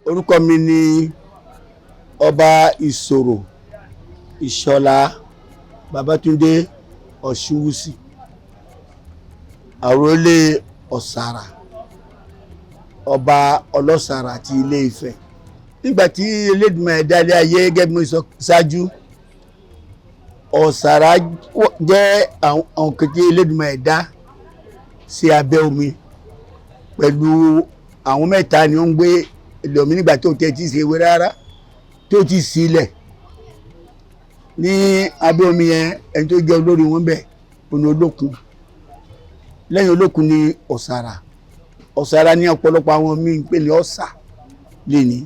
Orúkọ mi ni Ọba Ìṣòro Ìṣọ̀lá Babátúndé Ọ̀ṣunwùsì, àrólé Ọ̀sàrà, ọba Ọlọ́sàrà àti Ilé Ifẹ̀. Nígbà tí Elédùmarè dá ilé ayé, gẹ́gẹ́ bí mo sọ ṣáájú, Ọ̀sàrà jẹ́ àwọn kan tí Elédùmarè dá sí abẹ́ omi pẹ̀lú àwọn mẹ́ta ni ó ń gbé ilẹ̀ omi nígbà tó tẹ́ tí ṣe ewé rárá, tó ti sílẹ̀ ní abẹ́ omi yẹn. Ẹni tó jẹ́ olórí wọn bẹ̀ òní Olókun. Lẹ́yìn Olókun ni Ọ̀sàrà. Ọ̀sàrà ní ọ̀pọ̀lọpọ̀ àwọn míì ń pè ní Ọ̀sà lẹ́ni,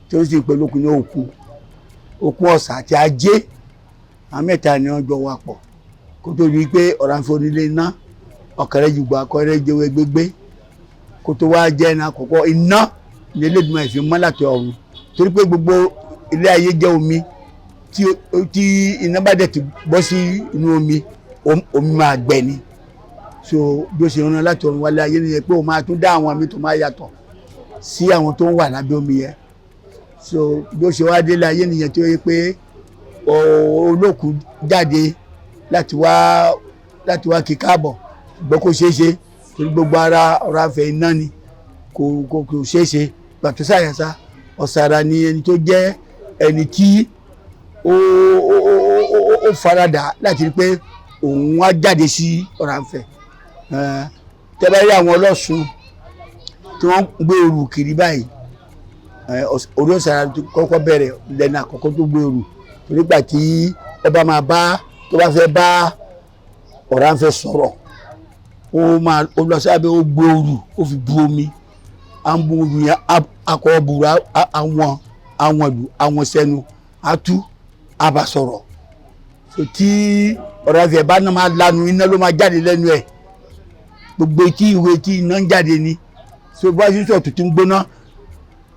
tí ó sì ń pè Olókun ní Òkun, Òkun Ọ̀sà àti Ajé. Àwọn mẹ́ta ni wọ́n jọ wà pọ̀ kó tó di pé Ọ̀rànfẹ̀ onílé iná ọ̀kẹ́rẹ́ jùgbọ́ akọ́rẹ́ jẹ́wé gbégbé, kó tó wá jẹ́ iná àkọ́kọ́. Iná ní Elédùmarè fi mọ́ láti ọ̀run, torí pé gbogbo ilé ayé jẹ́ omi. Tí iná bá dẹ̀ ti bọ́ sí inú omi, omi máa gbẹ ni. So bí ó ṣe rán láti ọ̀run wálé ayé nìyẹn, pé ó máa tún dá àwọn àmì tó máa yàtọ̀ sí àwọn tó ń wà lábẹ́ omi yẹn. So bí ó ṣe wá délé ayé nìyẹn, tó yẹ pé Olókun jáde láti wá kí káàbọ̀, ṣùgbọ́n kò ṣeé ṣe, torí gbogbo ara Ọ̀rànfẹ̀ iná ni. Kò ṣeé ṣe. Gbàtó sàyàsá, Ọ̀sàrà ni ẹni tó jẹ́ ẹni tí ó faradà láti rí pé òun wá jáde sí Ọ̀rànfẹ̀. Tẹ́ bá rí àwọn ọlọ́sùn tí wọ́n gbé orù kiri báyìí, orí Ọ̀sàrà tó kọ́kọ́ bẹ̀rẹ̀ lẹ́nu àkọ́kọ́ tó gbé orù, torí gbà tí ọba máa bá tó bá fẹ́ bá Ọ̀rànfẹ̀ sọ̀rọ̀, ó máa ó lọ sábẹ́, ó gbé orù, ó fi bu omi, à ń bu omi yẹn, akọ buru àwọn ìlú àwọn sẹ́nu atú àbá sọ̀rọ̀. So tí Ọ̀rànfẹ̀ bá náà máa lanu, iná ló máa jáde lẹ́nu ẹ̀, gbogbo tí ìwé tí iná ń jáde ni. So bá ṣe sọ tuntun gbóná,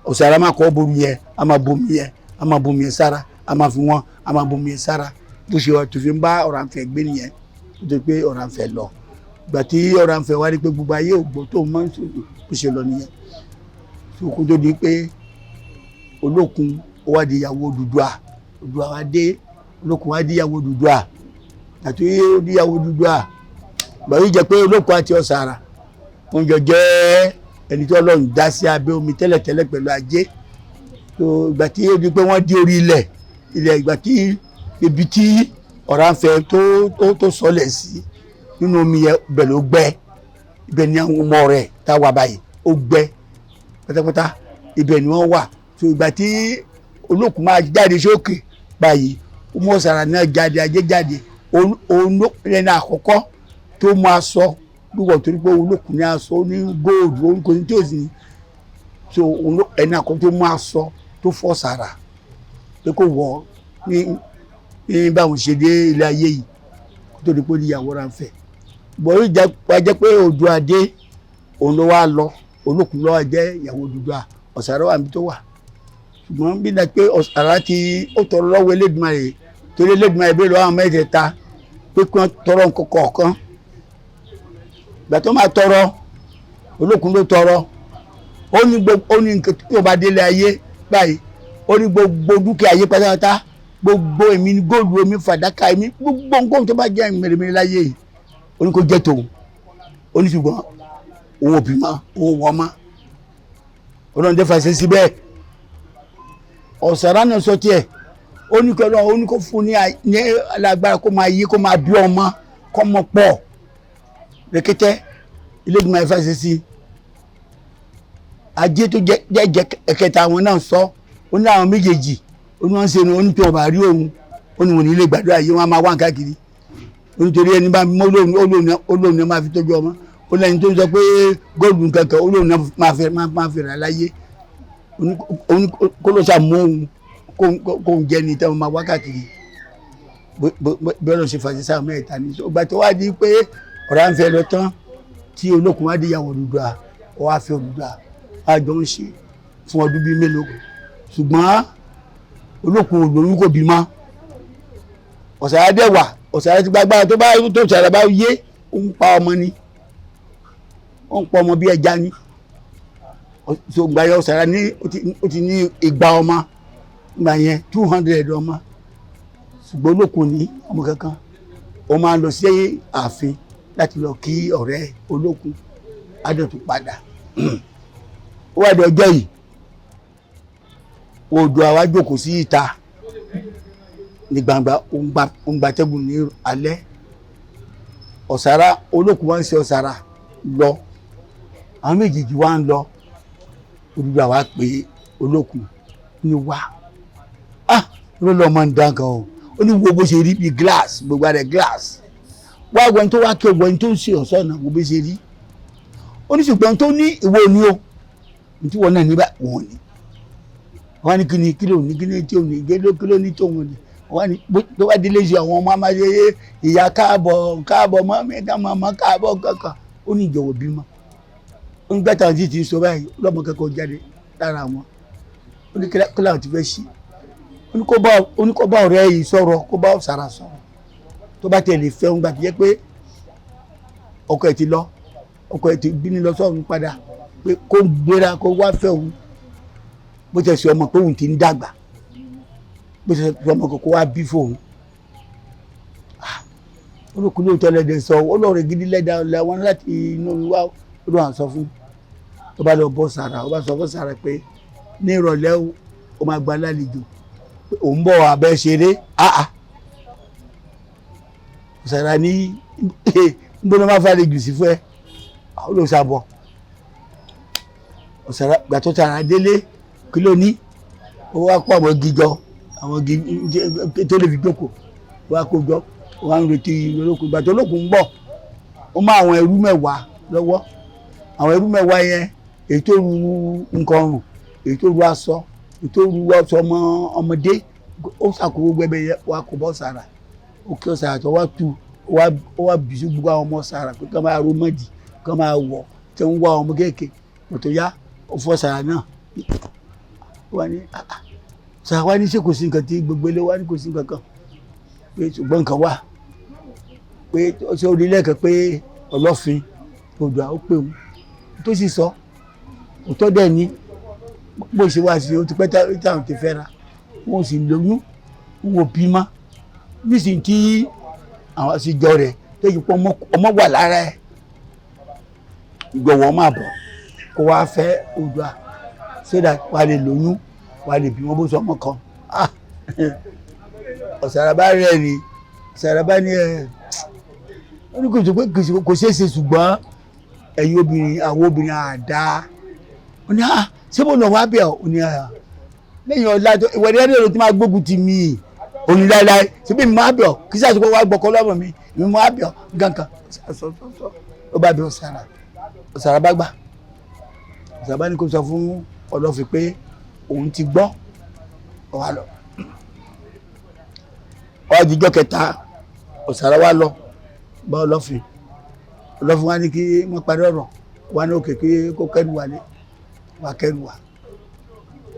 Ọ̀sàrà máa kọ́ bomi yẹn, a máa bomi yẹn, a máa bomi yẹn sára, a máa fi wọ́n, a máa bomi yẹn sára. Bó ṣe wà tó fi ń bá Ọ̀rànfẹ̀ gbé nìyẹn, ó ti pé Ọ̀rànfẹ̀ lọ. Ìgbà tí Ọ̀rànfẹ̀ wá rí pé gbogbo ayé ò gbọ́ tó máa ń sọ, bó ṣe lọ nìyẹn. So kó tó di pé Olókun ó wá di ìyàwó Odùduwà, Odùduwà wá dé, Olókun wá di ìyàwó Odùduwà. Àti ó di ìyàwó Odùduwà, gbà yìí jẹ́ pé Olókun àti Ọ̀sàrà wọ́n jọ jẹ́ ẹni tí Ọlọ́run dá sí abẹ́ omi tẹ́lẹ̀tẹ́lẹ̀ pẹ̀lú Ajé. So ìgbà tí ó di pé wọ́n dé orí ilẹ̀, ìgbà tí ibi tí Ọ̀rànfẹ̀ tó sọlẹ̀ sí nínú omi yẹn, ibẹ̀ ló gbẹ. Ibẹ̀ ni àwọn ọmọ rẹ̀ tá wà báyìí, ó gbẹ pátápátá, ibẹ̀ ni wọ́n wà. So ìgbà tí Olókun máa jáde sókè báyìí, ó mú Ọ̀sàrà náà jáde, Ajé jáde, òun ẹni àkọ́kọ́ tó mú aṣọ wíwọ̀, torí pé Olókun ní aṣọ, ó ní góòlù, ó ní kò ní tí ò sí ní. So ẹni àkọ́kọ́ tó mú aṣọ tó fọ́ Ọ̀sàrà pé kò wọ̀ ní báwọn ṣe dé ilé ayé yìí, kó tó di pé ó di ìyàwó Ọ̀rànfẹ̀. Bọ̀ ó wá jẹ́ pé Oòduà dé, òun ló wá lọ, Olókun ló wá jẹ́ ìyàwó Odùduwà. Ọ̀sàrà wà níbi tó wà, ṣùgbọ́n bí na pé Ọ̀sàrà ti ó tọrọ lọ́wọ́ Elédùmarè, torí Elédùmarè bẹ́ẹ̀ lọ́wọ́ àwọn mẹ́tẹ̀ẹ̀ta pé kí wọ́n tọrọ nǹkan kọ̀ọ̀kan. Ìgbà tó máa tọrọ, Olókun ló tọrọ. Ó ní gbogbo, ó ní nǹkan tó bá délé ayé báyìí, ó ní gbogbo dúkìá ayé pátápátá, gbogbo èmi ní góòlù, èmi fàdákà, èmi gbogbo nǹkan tó bá jẹ́ mèremère láyé yìí, ó ní kó jẹ́ tòun. Ó ní ṣùgbọ́n òun ò bímọ, òun wọ́n mọ́. Ọlọ́run dẹ́ fàṣẹ síbẹ̀. Ọ̀sàrà náà sọ tiẹ̀, ó ní kí Ọlọ́run, ó ní kó fún ní alágbára kó máa yí, kó máa bí ọmọ, kó mọ pọ̀ rẹ̀kẹ́tẹ́. Ilé ìgbìmọ̀ ẹ̀fàṣẹ sí. Ajé tó jẹ́ ẹ̀kẹta àwọn náà sọ, ó ní àwọn méjèèjì, ó ní wọ́n ń ṣe ni, ó ní tí wọ́n bá rí òun, ó ní wọn ní ilé gbàdúrà yìí, wọ́n á máa wá nǹkan kiri. Ó ní torí ẹni bá mọ́ olóhùn ní máa fi tọ́jú ọmọ. Ó lẹ́ni tó ń sọ pé góòlù nǹkan kan, olóhùn náà máa fi rà láyé. Kó ló ṣàmú òun kó ń jẹ́ ni tẹ́ wọ́n máa wá káàkiri. Bí Ọlọ́run ṣe fàṣẹ sáà mẹ́ta ni. Ìgbà tó wá di pé Ọ̀rànfẹ̀ lọ tán, tí Olókun wá di ìyàwó Odùduwà, ó wá fẹ́ Odùduwà, wá jọ ń ṣe fún ọdún bíi mélòó, ṣùgbọ́n Olókun ò lóyún, kò bímọ. Ọ̀sàrà dẹ̀ wà, Ọ̀sàrà ti gbàgbára tó bá tó Ọ̀sàrà bá yé, ó ń pa ọmọ ni, ó ń pa ọmọ bí ẹja ni. So gba yẹn Ọ̀sàrà ní ó ti ní 200 ọmọ gba yẹn, 200 ọmọ. Ṣùgbọ́n Olókun ní ọmọ kankan. Ó máa ń lọ sí ààfin láti lọ kí ọ̀rẹ́ Olókun, adọ̀tún padà. Ó wà di ọjọ́ yìí, Oòduà wá jókòó sí ìta ní gbangba, ó ń gbatẹ́gùn ní alẹ́. Ọ̀sàrà Olókun wá ń ṣe Ọ̀sàrà lọ, àwọn méjèèjì wá ń lọ. Odùduwà wá pé Olókun ní wá, ah, ló lọ́ máa ń dán kan o. Ó ní wo bó ṣe rí bíi glass, gbogbo rẹ̀ glass. Wá wẹ́n tó wá kí wẹ́n tó ń ṣe ọ̀sán náà, wo bó ṣe rí. Ó ní ṣùgbọ́n tó ní ìwọ ni o, tí wọn náà níbà wọn ni wọn ní kíni kí ló ní kíni tí ò ní kí ló ní tó wọn ni wọn ní tó bá délé ṣe àwọn ọmọ amáyé ìyá káàbọ̀ káàbọ̀ mọ́mí ká mọ́mọ́ káàbọ̀ kankan. Ó ní ìjọ̀wọ́ bímọ. Ó ní gbàtà tí ti sọ báyìí lọ́mọ kẹ́kọ̀ọ́ jáde lára wọn. Ó ní kí láwọn ti fẹ́ ṣe. Ó ní kó bá ọ̀rẹ́ yìí sọ̀rọ̀, kó bá Ọ̀sàrà sọ̀rọ̀, tó bá tẹ̀lé fẹ́ òun gbà tó jẹ́ pé ọkọ ẹ̀ ti lọ, ọkọ ẹ̀ ti bínú lọ sọ́run padà, pé kó gbéra kó wá fẹ́ òun, bó tẹ̀ sí ọmọ pé òun ti ń dàgbà, bó tẹ̀ sí ọmọ kó wá bí fóun. Olókùn lóòótọ́ lẹ́dẹ̀ sọ olóòrè gidi lẹ́dà lẹ́wọ̀n láti inú wá. Ó lóun sọ fún ó bá lọ bọ́ Sàrà, ó bá sọ fún Sàrà pé ní ìrọ̀lẹ́ ó máa gba lálejò, òun bọ̀ abẹ́ ṣeré. Sàrà ní ń bọ́ ló máa fà lè jù sí fún ẹ, ó lóun sàbọ̀. Ọ̀sàrà gbàtọ́ Sàrà délé, kí ló ní? Ó wá kó àwọn igi jọ, àwọn igi tó lè fi jókòó, ó wá kó jọ, ó wá ń retí Olókun. Gbàtọ́ Olókun ń bọ̀, ó má àwọn ẹrú 10 lọ́wọ́. Àwọn ẹrú 10 yẹn, èyí tó ru nǹkan ọrùn, èyí tó ru aṣọ, èyí tó ru aṣọ ọmọdé, ó ṣàkóso gbẹbẹ yẹn, wá kó bọ́ Sàrà. Ó kí Ọ̀sàrà tó wá tu, ó wá bìsí gbogbo àwọn ọmọ Sàrà pé kí wọ́n máa ro mọ́dì, kí wọ́n máa wọ̀ tí wọ́n ń wá ọmọ kéèké. Kò yá, ó fọ́ Sàrà náà. Wá ní Sàrà wá ní ṣé kò sí nǹkan tí gbogbo ilé wá ní kò sí nǹkan kan, pé ṣùgbọ́n nǹkan wà, pé ṣé ó rí lẹ́ẹ̀kan pé Ọlọ́fin Oòduà ó pè òun tó sì sọ òótọ́ dẹ̀ ní bó ṣe wá sí. Ó ti pẹ́ táwọn ti fẹ́ra, wọn ò sì lóyún, wọn ò bímọ. Nísìnyí tí àwọn sì jọ rẹ̀ tó yẹ pé ọmọ wà lára ẹ̀, ìgbọ̀wọ́ máa bọ̀ kó wá fẹ́ Oòduà so that wà lè lóyún, wà lè bí wọn bó sọ ọmọ kan. Ọ̀sàrà bá rẹ̀ ni Ọ̀sàrà bá ní ẹ̀ ó ní kò tó pé kò ṣeé ṣe, ṣùgbọ́n ẹ̀yin obìnrin, àwọn obìnrin àdá. Ó ní ṣé mo lọ wá bẹ̀ ọ́? Ó ní lẹ́yìn ọ̀la ìwọ ni ẹni èrò tí máa gbógun ti mi. Ó ní láéláé, ṣé bí mi máa bẹ̀ ọ́ kí sáà tó wá gbọ́kọ́ lọ́mọ mi, mi máa bẹ̀ ọ́ gankan. Ó bá bẹ̀ Ọ̀sàrà, Ọ̀sàrà bá gbà. Ọ̀sàrà bá ní kó sọ fún Ọlọ́fin pé òun ti gbọ́, ó wá lọ. Ó wá dijọ́ kẹta, Ọ̀sàrà wá lọ bá Ọlọ́fin. Ọlọ́fin wá ní kí wọ́n parí ọ̀rọ̀ wá ní òkè kí kó kẹ́rù wálé, wá kẹ́rù wá,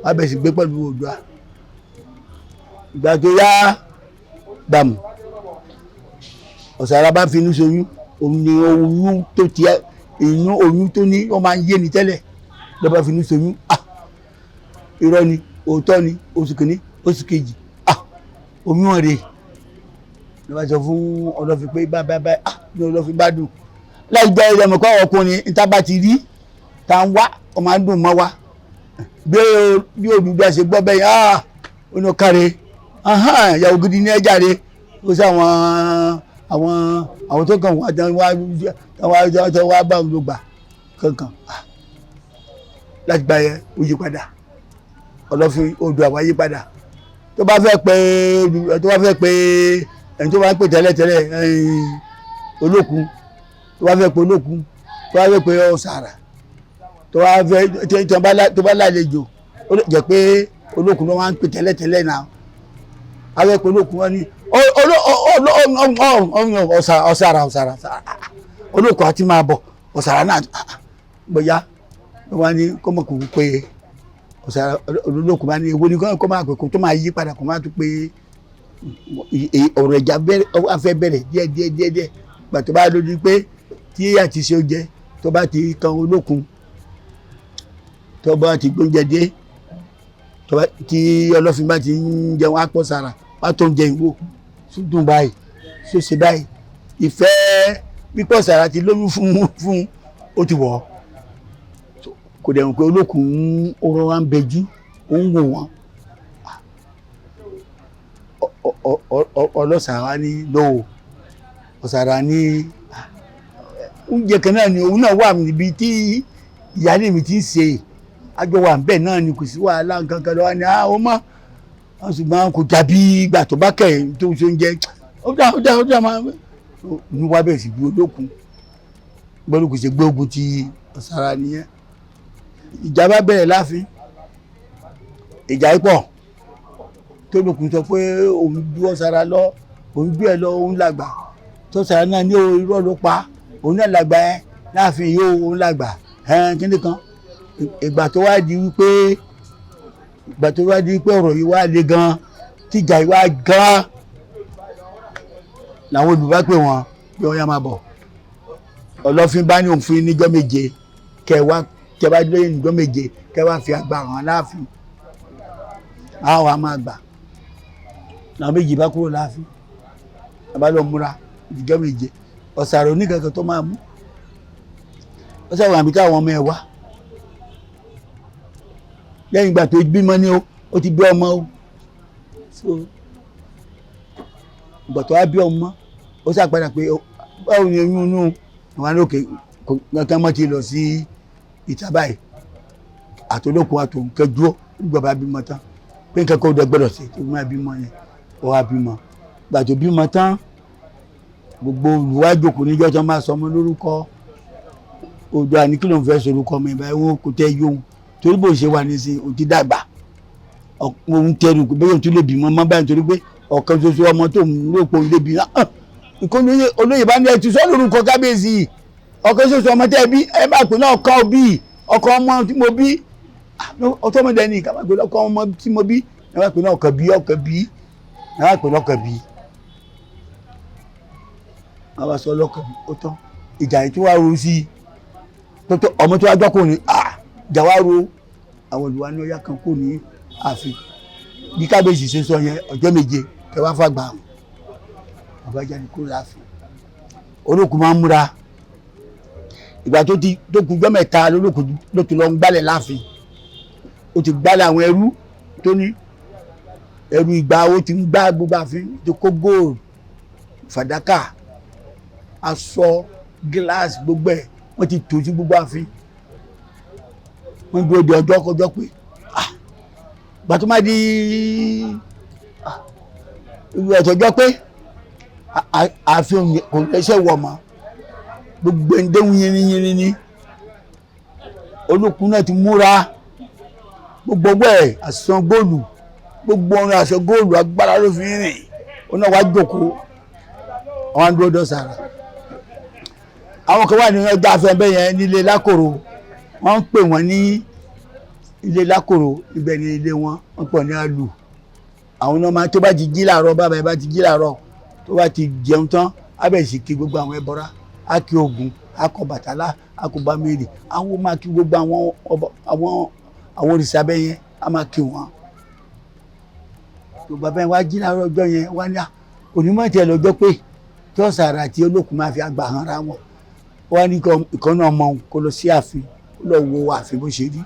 wá bẹ̀ sí gbé pẹ̀lú Oòduà. Ìgbà tó yá gbàmù, Ọ̀sàrà bá fi inú ṣoyún. Òun ni oyún tó ti inú oyún tó ní wọ́n máa ń yé ni tẹ́lẹ̀ ló bá fi inú ṣoyún. Irọ́ ni òótọ́ ni, oṣù kìíní, oṣù kejì, oyún ọ̀rẹ́ ló bá sọ fún Ọlọ́fin pé bá bá bá ní Ọlọ́fin bá dùn láì gba ẹ̀rọ mọ̀ pé àwọn ọkùnrin níta bá ti rí tá ń wá ọmọ á dùn mọ́ wa. Bí Odùduwà ṣe gbọ́ bẹ́yìn, ó ní káre ìyàwó gidi ní ẹja rè. Ó sọ àwọn tó kàn wá wá bá òun ló gbà kankan láti gba yẹn. Ó yí padà, Ọlọ́fin Oòduà wá yí padà. Tó bá fẹ́ pé tó bá fẹ́ pé ẹni tó bá ń pè tẹ́lẹ̀tẹ́lẹ̀ Olókun, tó bá fẹ́ pé Olókun, tó bá fẹ́ pé Ọ̀sàrà, tó bá fẹ́ tó bá lálejò, ó lè jẹ́ pé Olókun ló máa ń pè tẹ́lẹ̀tẹ́lẹ̀ náà. A fẹ́ pé Olókun, wọn ní Ọ̀sàrà Ọ̀sàrà Olókun àti máa bọ̀ Ọ̀sàrà náà bóyá wọ́n ní kọ́mọkùnrin pé Ọ̀sàrà Olókun bá ní ewu ní kọ́ máa pè kó tó máa yí padà kó máa tún pé ọ̀rọ̀ ìjà afẹ́ bẹ̀rẹ̀ díẹ̀ díẹ̀ díẹ̀ díẹ̀. Gbà tó bá lójú pé tí àti ṣe oúnjẹ tó bá ti kan Olókun, Tó bá ti gbóúnjẹ dé, tí Ọlọ́fin bá ti ń jẹun, á pọ̀ sára wá tó ń jẹ ìwò sódùn báyìí, ṣóṣe báyìí. Ìfẹ́ pípọ̀ sára ti lóyún fún ó ti wọ̀ ọ́. Kò dẹ̀ mọ̀ pé Olókun ń rọra ń bẹjú, ó ń wò wọ́n. Ọlọ́sàrá ní lóò Ọ̀sàrà ní oúnjẹ kan náà ni òun náà wà níbi tí ìyáálé mi ti ń ṣe, àjọ wà bẹ́ẹ̀ náà ni, kò sí wàhálà nǹkan kan lọ́wọ́ ni ó mọ̀, ṣùgbọ́n kò dàbí ìgbà tó bá kẹ̀ tó ń ṣe oúnjẹ. Ó dá ó dá ó dá máa ní wá bẹ̀rẹ̀ sí gbé Olókun gbọ́dọ̀ kò ṣe gbé ogun ti Ọ̀sàrà nìyẹn. Ìjà bá bẹ̀rẹ̀ láàfin, ìjà yìí pọ̀ tó Olókun sọ pé òun ju Ọ̀sàrà lọ, òun ju ẹ lọ, òun làgbà. Tó Ọ̀sàrà náà ní irọ́ ló pa, òun náà làgbà ẹ láàfin yìí, òun làgbà ẹ kíni kan. Ìgbà tó wá di wípé ọ̀rọ̀ yìí wá le gan, tíjà yìí wá gan, làwọn olùbá pè wọ́n pé wọ́n yá máa bọ̀. Ọlọ́fin bá ní òun fún níjọ́ méje, kẹwàá kẹwàá lóyún níjọ́ méje, kẹwàá fi àgbà hàn láàfin, àwọn á máa gbà. Làwọn méjì bá kúrò láàfin, bàbá lọ múra níjọ́ méje. Ọ̀sàrò oníkankan tó máa mú ọ̀sàrò àmì káwọn ọmọ ẹ̀ wá lẹ́yìn ìgbà tó bímọ ni ó ti bí ọmọ o. So ìgbà tó wá bí ọmọ, ó ṣàpadà pé báwo ni oyún inú àwọn alókè kankan mọ́ ti lọ sí ìta báyìí, àtolókun àtòǹkẹjú nígbà bá bímọ tán pé nǹkan kó dẹ gbọ́dọ̀ sí tó máa bímọ yẹn. Ó wá bímọ. Ìgbà tó bímọ tán, gbogbo olùwájòkó níjọ́ tó máa sọmọ lórúkọ Oòduà ní kí ló ń fẹ́ sorúkọ ọmọ ìbáyìí, wọn kò tẹ́ yóò torí bó ṣe wà nísìnyí òun ti dàgbà, òun tẹrù bóyá òun tún lè bímọ mọ́ báyìí torí pé ọ̀kan ṣoṣo ọmọ tó ń lò pé òun lè bí náà. Ìkọ́ni olóyè bá ní ẹ ti sọ lórúkọ kábíyèsí, ọ̀kan ṣoṣo ọmọ tẹ́ bí ẹ bá pè náà kọ́ bí ọkọ ọmọ tí mo bí ọtọ́mọdé ni ká má pè lọ́kọ ọmọ tí mo bí, ẹ bá pè náà ọkàn bí ọkàn bí, ẹ bá pè lọ́kàn bí. Wọ́n bá sọ lọ́kàn bí ó tán. Ìjà yìí tó wá ru sí ọmọ tó wá jọ́kùnrin, ìjà wá ru àwọn olùwà ní ọyá kan kò ní ààfin bí kábíyèsí ṣe sọ yẹn, ọjọ́ méje kẹ wá fàgbà àwọn bàbá jáde kúrò láàfin. Olókun máa ń múra ìgbà tó ti tó kù ọjọ́ mẹ́ta lólókun ló ti lọ ń gbálẹ̀ láàfin. Ó ti gbálẹ̀ àwọn ẹrú tó ní ẹrú ìgbà, ó ti ń gbá gbogbo ààfin, ti kó góòlù, fàdákà, aṣọ, gíláàsì, gbogbo ẹ̀ wọ́n ti tò sí gbogbo ààfin. Wọ́n dúró de ọjọ́ kọjọ́ pé gbà tó má di ọ̀tọ̀jọ́ pé ààfin kò lẹ́sẹ̀ wọ̀ mọ́, gbogbo ẹni déhùn yìnyín ni. Olókun náà ti múra gbogbo ọgbẹ́ ẹ̀ àṣọ góòlù, gbogbo ọrùn aṣọ góòlù agbára ló fi rìn. Ó náà wá jókòó, àwọn àdúró dọ̀sára. Àwọn kan wà ní ọjà afẹ́fẹ́ yẹn nílé Lákòrò, wọ́n ń pè wọ́n ní ilé Lákòrò, ibẹ̀ ní ilé wọn, wọ́n pọ̀ ní àlù. Àwọn náà máa tó bá ti jí làárọ̀, bàbá yẹn bá ti jí làárọ̀ tó bá ti jẹun tán, á bẹ̀rẹ̀ sí kí gbogbo àwọn ẹbọra, á kí Ògún, á kọ Bàtálá, á kọ Bámẹ́rì, àwọn máa kí gbogbo àwọn òrìṣà bẹ́ẹ̀ yẹn, á máa kí wọn. Tó bàbá yẹn wá jí làárọ̀ ọjọ́ yẹn wá ní onímọ̀ tiẹ̀ lọ́jọ́ pé tí Ọ̀sàrà àti Olókun máa fi àgbà hàn ra wọn. Wọ́n ní ìkànnì ọmọ kó lọ sí ààfin, kó lọ wo ààfin bó ṣe rí,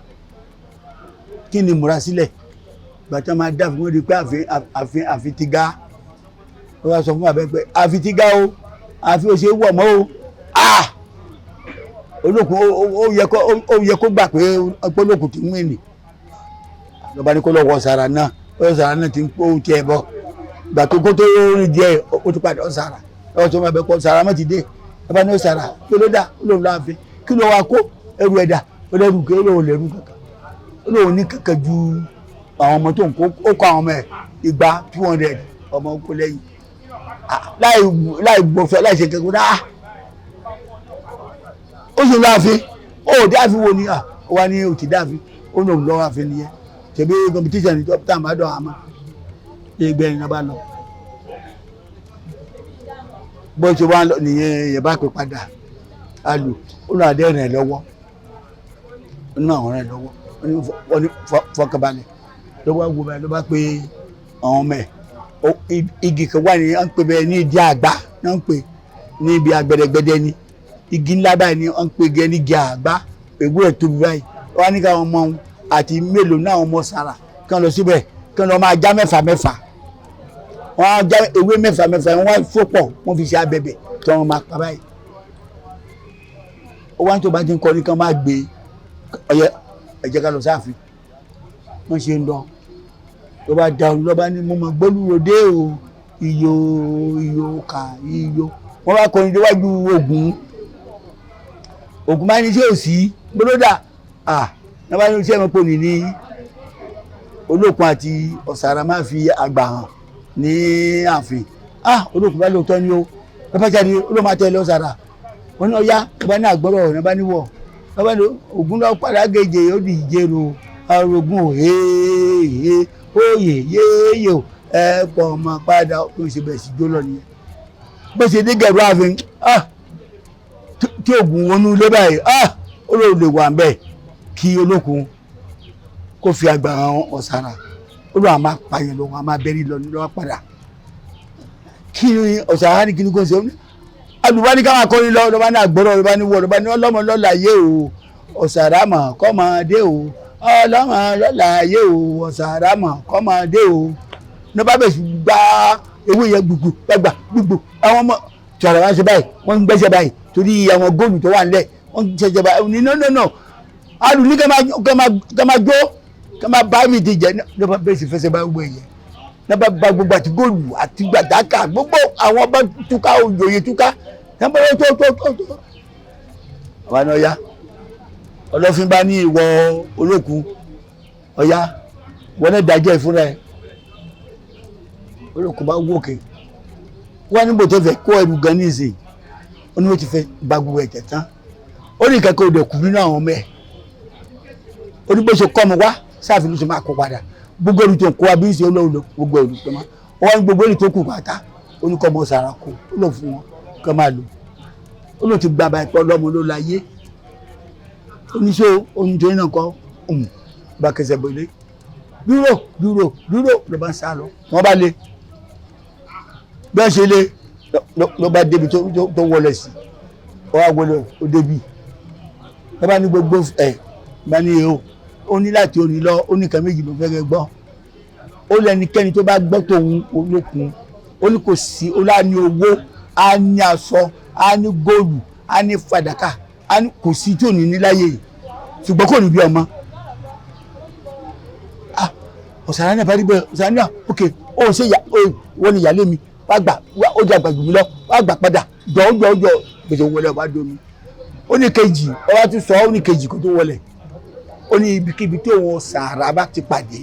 kí ni múra sílẹ̀. Ìgbà tí wọ́n máa dáàfin, wọ́n rí pé ààfin ààfin ti ga. Wọ́n wá sọ fún bàbá pé ààfin ti ga o, ààfin ò ṣe é wọ̀ mọ́ o. Olókun ó yẹ kó gbà pé Olókun ti ń wìn ní. Lọ́ba ní kó lọ wọ Ọ̀sàrà náà, Ọ̀sàrà náà ti ń kó tiẹ̀ bọ̀. Ìgbà tó kó tó rìn díẹ̀, ó ti padà Ọ̀sàrà. Lọ́wọ́ tó máa bẹ kọ́ Ọ̀sàrà mọ́ ti dé. Bàbá ní Ọ̀sàrà kí ló dà, ó lóun láàfin, kí ló wá kó ẹrù ẹ̀dà, ó lẹ́rù kí ó lóun lẹ́rù kankan, ó lóun ní kankan ju àwọn ọmọ tó ń kó, ó kó àwọn ọmọ ẹ̀ igba 200 ọmọ kó lẹ́yìn láì gbọ̀fẹ́ láì ṣe kankan náà. Ó sì láàfin, ó dáàfin wo ni ó wá ní òtí dáàfin, ó lóun lọ́wọ́ àfin nìyẹn. Ṣèbí competition ní tá a máa dọ̀ àmọ́ ẹgbẹ́ ẹni náà bá lọ bó ṣe wá nìyẹn, yẹn bá pè padà alù ó lọ àdé rìn lọ́wọ́, ó ní àwọn rìn lọ́wọ́. Wọ́n ní fọkànbalẹ̀. Ló bá wo báyìí, ló bá pé àwọn ọmọ ẹ̀, igi kan wà ní wọ́n ń pè bẹ́ẹ̀ ní ìdí àgbá ní wọ́n ń pè ní ibi àgbẹ̀dẹ̀gbẹ̀dẹ̀ ni, igi ńlá báyìí ni wọ́n ń pè gẹ́ ní igi àgbá, ègbó ẹ̀ tóbi báyìí. Wọ́n á ní káwọn ọmọ wọn àti mélòó náà ọmọ sàrà kí wọ́n lọ síbẹ̀, kí wọ́n lọ máa já mẹ́fà mẹ́fà. Wọ́n á já ewé mẹ́fà mẹ́fà, wọ́n á fòpọ̀, wọ́n fi ṣe abẹ̀bẹ̀ tí wọ́n máa pa báyìí. Ó wá ní tó bá ti ń kọrin kí wọ́n máa gbé ọyẹ ẹ jẹ́ ká lọ sáàfin. Wọ́n ṣe ń lọ, ló bá da ló bá ní mo mọ̀ gbólúwòde o, iyo iyo kà iyo. Wọ́n bá kọrin déwájú Ògún. Ògún bá ní sí òsì gbólódà à ní wọ́n bá ní sí ẹ̀mọ́ pòní ní Olókun àti Ọ̀sàrà máa fi àgbà hàn ní ààfin. Ah, Olókun bá lóòótọ́ ni o, bàbá jáde olóòmà tẹ̀lé Ọ̀sàrà. Wọ́n ní ọ̀yá, bàbá ní àgbọ̀rọ̀ ọ̀rọ̀ bá ní wọ̀, bàbá ní Ògún lọ padà gèjè ó di ìjẹrò arógún òhèèhè òyè yéèyè ẹ pọ̀ ọmọ padà ó ṣe bẹ̀rẹ̀ sí jó lọ nìyẹn. Bó ṣe dé gẹ̀rú ààfin, ah, tí Ògún wọnú ilé báyìí, ah, ó lóò lè wà ń bẹ̀ kí Olókun kó fi àgbà hàn Ọ̀sàrà. Ó lóun àmà pààyàn lòun àmà bẹ́rí lọ ní lọ́wọ́ padà. Kí ni Ọ̀sàrà ní kíní kó ṣe? Alùpàá ní káwọn akọrin lọ, lọ́ba ní àgbọ̀rọ̀, lọ́ba ní wọ̀, lọ́ba ní ọlọ́mọ lọ́la yé o, Ọ̀sàrà mọ̀ kọ́ mọ̀ dé o, ọlọ́mọ lọ́la yé o, Ọ̀sàrà mọ̀ kọ́ mọ̀ dé o. Ní bá bẹ̀ sí gbá ewé yẹn gbùgbù gbàgbà gbùgbù, àwọn ọmọ tọ̀rọ̀ wá ṣe báyìí, wọ́n ń gbẹ́sẹ̀ báyìí torí àwọn góòlù tó wà nílẹ̀, wọ́n ń ṣẹ̀ṣẹ̀ báyìí. Ní no no no, alù ní kẹ́ máa jó, kẹ́ máa bá mi ti jẹ. Ní bá bẹ̀ sí fẹsẹ̀ bá gbogbo ẹ̀yẹ, ní bá gba gbogbo àti góòlù àti gbàdákà gbogbo àwọn ọba túká òjòyè túká ní bá tó tó tó tó. Àwọn àna ọ̀yá Ọlọ́fin bá ní ìwọ Olókun ọ̀yá wọn náà dájọ́ ìfúnra ẹ̀. Olókun bá wòkè wọ́n ní bò tó fẹ́ kó ẹrù gan nísìnyí, ó ní wọ́n ti fẹ́ gba gbogbo ẹ̀jẹ̀ tán. Ó ní kẹ́kẹ́ òde kù nínú àwọn ọmọ ẹ̀. Ó ní bó ṣe kọ́ ọmọ wá sáàfin ló ṣe máa kó padà, gbogbo ẹrù tó ń kó wa bí ń ṣe olóòlò gbogbo ẹrù tó máa wọ́n ní gbogbo ẹrù tó kù pátá. Ó ní kọ́ ọmọ sàrà kó ó lò fún wọn kọ́ máa lò. Ó lò ti gba àbá ìpọ́ ọlọ́mọ ló láyé. Ó ní ṣó onítorí náà kọ́ bá kẹsẹ̀ bọ̀lé dúró dúró dúró ló bá ń sá lọ. Wọ́n bá lé bẹ́ẹ̀ ṣe lé ló bá débi tó wọlé sí, ó wá wọlé ó débi ló bá ní gbogbo ẹ̀ bá ní o. Ó ní láti òní lọ, ó ní nǹkan méjì ló fẹ́ gbọ́. Ó lẹ́nikẹ́ni tó bá gbọ́ tòun Olókun, ó ní kò sí, ó lá ní owó, á ní aṣọ, á ní góòlù, á ní fàdákà, á ní kò sí tí ò ní ní láyé yìí, ṣùgbọ́n kò ní bí ọmọ. Ah, Ọ̀sàrà náà bá rí bẹ́ẹ̀. Ọ̀sàrà náà ok, ó ṣe ìyá wọ́n ní ìyálé mi wá gbà, ó jẹ àgbà jù mí lọ, wá gbà padà jọ jọ jọ gbèsè wọlé ọba domi. Ó ní kejì, ọba tún sọ, ó ní kejì kó tó wọlé. Ó ní ibikíbi tí òun Ọ̀sàrà bá ti pàdé,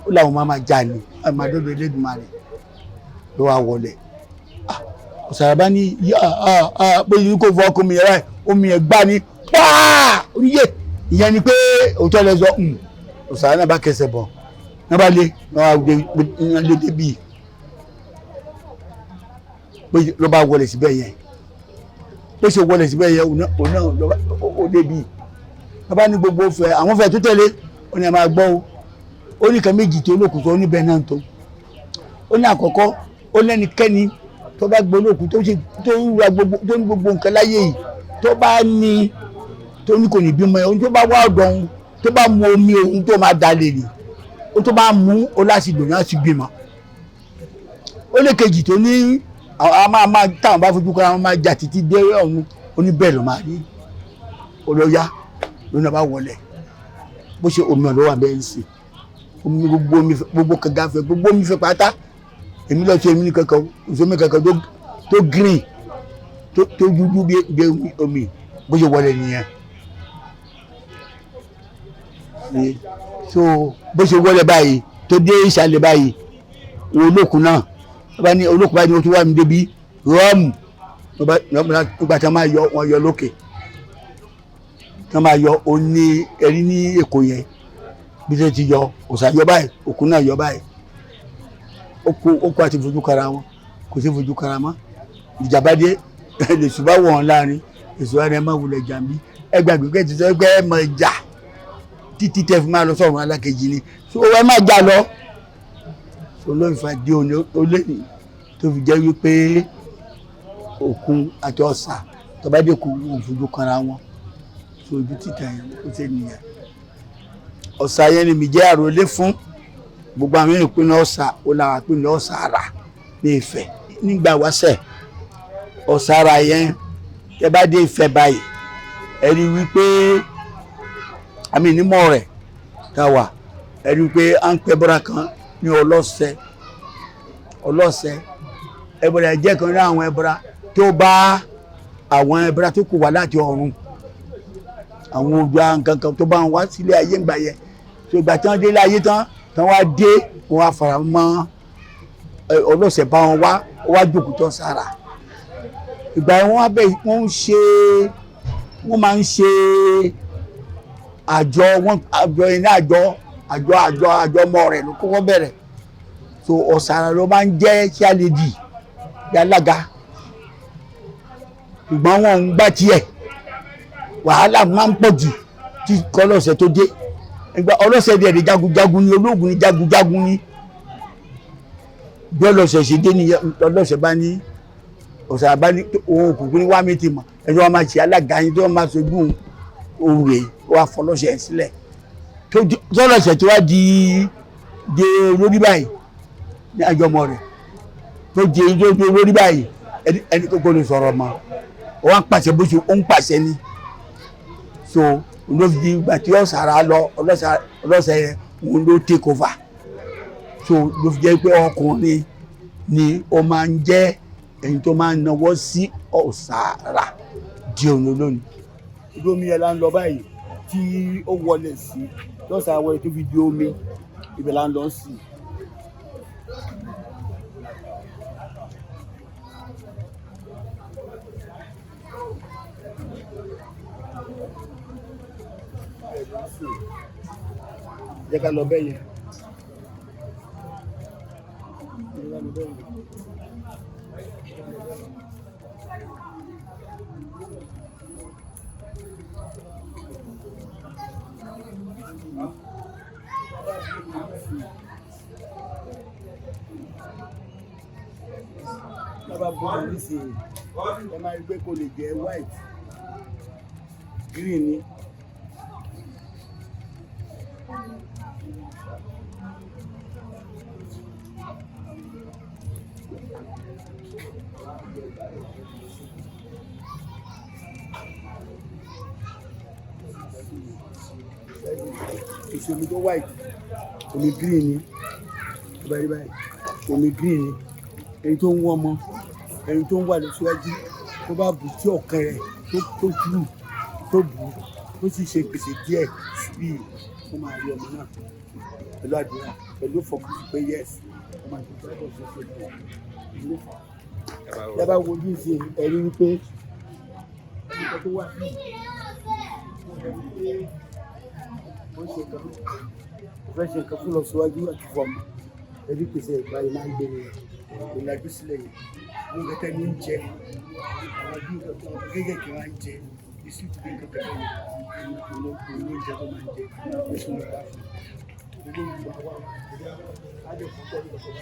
ó làwọn máa máa jà ní àmàdọ́dọ̀ Elédùmarè ló wá wọlé. Ọ̀sàrà bá ní bóyá kò fọ ọkọ mi yẹn báyìí, omi yẹn gbá ní pàà oníyè ìyẹn ni pé òótọ́ lẹ sọ. Ọ̀sàrà náà bá kẹsẹ̀ bọ̀, náà bá lé náà lé débi ló bá wọlé síbẹ̀ yẹn. Bó ṣe wọlé síbẹ̀ yẹn, òun náà ó débi ló bá ní gbogbo fẹ́ àwọn fẹ́ tó tẹ̀lé. Ó ní ẹ máa gbọ́ o, ó ní kan méjì tó Olókun tó ní bẹ́ẹ̀ náà tó. Ó ní àkọ́kọ́, ó lẹ́nikẹ́ni tó bá gbọ́ Olókun tó ń ra gbogbo tó ní gbogbo nǹkan láyé yìí tó bá ní tó ní kò ní bímọ ẹ̀, ohun tó bá wá ọ̀dọ̀ òun tó bá mu omi òun tó máa dalè nì, ó tó bá mú ó láti lò náà ti bímọ. Ó lè kejì tó ní a máa máa táwọn bá fojú kọ́ra wọn máa jà títí dé ọ̀hún, ó ní bẹ́ẹ̀ ló máa rí. Ó lọ yá lónà bá wọlé bó ṣe omi ọ̀dọ́ wà bẹ́ẹ̀ ń sìn omi gbogbo omi gbogbo kànga fẹ́ gbogbo omi fẹ́ pátá. Èmi lọ sí èmi ní kankan òṣèlú kankan tó green tó dúdú bí omi bó ṣe wọlé nìyẹn. So bó ṣe wọlé báyìí tó dé ìsàlẹ̀ báyìí, Olókun náà bá ní Olókun báyìí ni wọ́n tún wà mí débi rọ́ọ̀mù nígbà tí wọ́n máa yọ wọ́n yọ lókè tí wọ́n máa yọ ó ní ẹni ní Èkó yẹn bí tó ti yọ Òòṣà yọ báyìí, Òkun náà yọ báyìí. Ó kó àti fojú kara wọn, kò sí fojú kara mọ́. Ìjàmbá dé, lèṣù bá wọ̀ ọ́n láàrin, èṣù wa ni ẹ má wulẹ̀ jàmbí, ẹ gbàgbé kẹ́ ti sọ pé ẹ mọ̀ jà. Títí tẹ́ fi máa lọ sọ̀rọ̀ alákejì ni. So ẹ má já lọ. So ló ń fa dé òní olóyìn tó fi jẹ́ wípé òkun àti ọ̀sà tó bá dé kù wọn ò fojú kanra wọn. So ojú títà yẹn ó ṣe nìyẹn. Ọ̀sà yẹn ni mi jẹ́ àròlé fún gbogbo àwọn ìpínlẹ̀ Ọ̀sà, ó làwọn ìpínlẹ̀ Ọ̀sà rà ní Ifẹ̀ nígbà wáṣẹ̀. Ọ̀sàrà yẹn, tẹ́ bá dé Ifẹ̀ báyìí, ẹ rí wípé àmì ìnímọ̀ rẹ̀ tá a wà, ẹ rí wípé à ń pẹ́ bọ́ra kan ní ọlọ́sẹ̀. Ọlọ́sẹ̀ ẹbọra jẹ́ kan ní àwọn ẹbọra tó bá àwọn ẹbọra tó kù wá láti ọ̀run, àwọn odò nǹkan tó bá wọn wá sílé ayé ńgbà yẹn. Tó ìgbà tí wọ́n dé ilé ayé tán, tán wá dé, wọ́n wá fara mọ́ ọlọ́sẹ̀ bá wọn wá, ó wá jókòó tán sára. Ìgbà yẹn wọ́n wá bẹ̀, wọ́n ń ṣe, wọ́n máa ń ṣe àjọ wọn, àjọ iná, àjọ àjọ àjọ àjọ ọmọ rẹ̀ ló kọ́kọ́ bẹ̀rẹ̀. So Ọ̀sàrà ló máa ń jẹ́ chairlady bí alága, ṣùgbọ́n wọn ń gbà tiẹ̀, wàhálà máa ń pọ̀ jù tí kọlọ́sẹ̀ tó dé. Ìgbà ọlọ́sẹ̀ dẹ̀ ní jagunjagun ni, ológun ni, jagunjagun ni. Bí ọlọ́sẹ̀ ṣe dé nìyẹn. Ọlọ́sẹ̀ bá ní Ọ̀sàrà bá ní òun òkùnkùn ní wá mi ti mọ̀ ẹni wọn máa ṣe alága yín tí wọ́n máa ṣojú òun rè wá fọlọ́sẹ̀ sílẹ̀. Tọ́lọ́sẹ̀ tó wá di di olórí báyìí ní àjọmọ rẹ̀ tó di olórí báyìí, ẹni tó kò lè sọ̀rọ̀ mọ́, ó wá ń pàṣẹ bó ṣe ó ń pàṣẹ ni. So ló fi di ìgbà tí Ọ̀sàrà lọ, ọlọ́sẹ̀ yẹn òun ló take over. So ló fi jẹ́ pé ọkùnrin ni ó máa ń jẹ́ ẹni tó máa ń nawọ́ sí Ọ̀sàrà di òun lónìí. Ibi omi yẹn la ń lọ báyìí tí ó wọlé sí lọ́sàá wọlé tó fi di omi, ibẹ̀ la ń lọ sí. Jẹ́ ká lọ bẹ́ẹ̀ yẹn. Jẹ́ ká lọ bẹ́ẹ̀ yẹn. Bàbá bọ́ nísìnyí, ẹ máa rí pé kò lè jẹ́ white, green ni. Èso omi tó white, omi green ni. Ẹ bá rí báyìí, omi green ni. Ẹni tó ń wọ́ ọmọ, ẹni tó ń wà lọ síwájú, tó bá bù tí ọ̀kan rẹ̀ tó jù tó bù tó sì ṣe gbèsè díẹ̀ síbí, ó máa rí ọmọ náà pẹ̀lú àdúrà, pẹ̀lú ìfọkànsí pé yes, ó máa tó gbọ́dọ̀ ṣe ṣe bù ìlú fà. Ẹ bá wo ojú ìsìn, ẹ rí wípé nǹkan tó wà bí ó ṣe nǹkan, ó fẹ́ ṣe nǹkan fún lọ síwájú àti fún ọmọ. Ẹ rí pèsè ìgbà yìí máa ń gbé rẹ̀ kò lajú sílẹ̀ yìí. Àwọn kẹtẹ ní ń jẹ, àwọn bí nǹkan tó kéékèèké máa ń jẹ bisikíìtì, bí nǹkan kẹtẹ yìí ló ń jẹ, tó máa ń jẹ oṣù ló bá fún gbogbo ìgbà wa á lè fún pẹ̀lú ọ̀pọ̀.